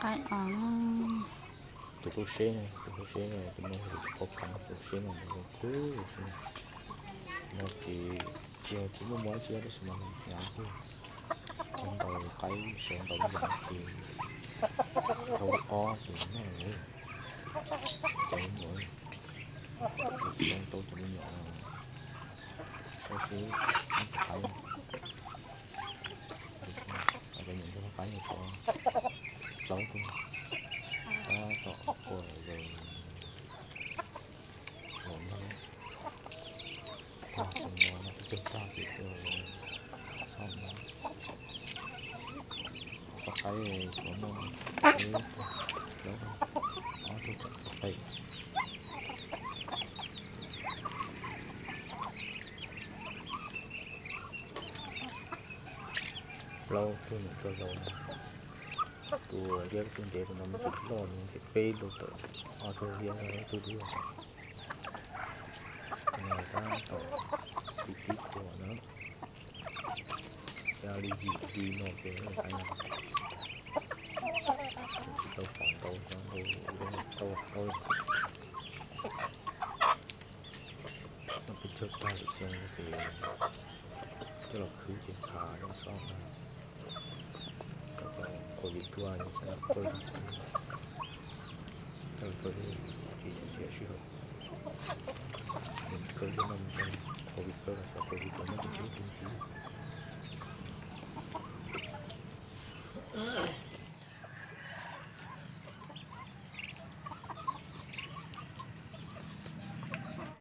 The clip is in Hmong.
Tus hlub seb, tus hlub seb, tus no tus tsis paub pleev, tus hlub seb no mus zoo kub zoo seb. No ces tsis yog tsis muaj mov tsis ua tab sis mas hnyav kawg. Ntaus qaib sawv ntaus ib yam ces dhau ob ces noj lawm. Cov me nyuam, tau cov me nyuam saib seb noj puas qaib. Cov me nyuam noj qaib tshuav plaub tug, tab tom quaj lawm. Los noj tag xyoo no noj peb caug tag ces tuaj txhob noj. Poj qaib tshuav noj peb tug, plaub tug, ob tug tseem tshuav qe. Plaub tug nyuam tsuag laus no, tus liab tug ntev tus no me ntsis loj no ces peb lub tawm, ob tug liab no ib tug dub. No tab tom tib tib qhuav na, xya li yim li no ces qaib no tsis tau pom ntau, cov ntau tau tau. Noj peb caug tag lwm xyoo ces coj los khwv ces nqa noj txhob na. Cov covid tuaj ces xav noj kawg, coj los kawg ces tsis xiam sij hawm. Kawg thiaj noj mus zoo, covid kawg los xyov covid puas muaj tus hlub tus ntxiv.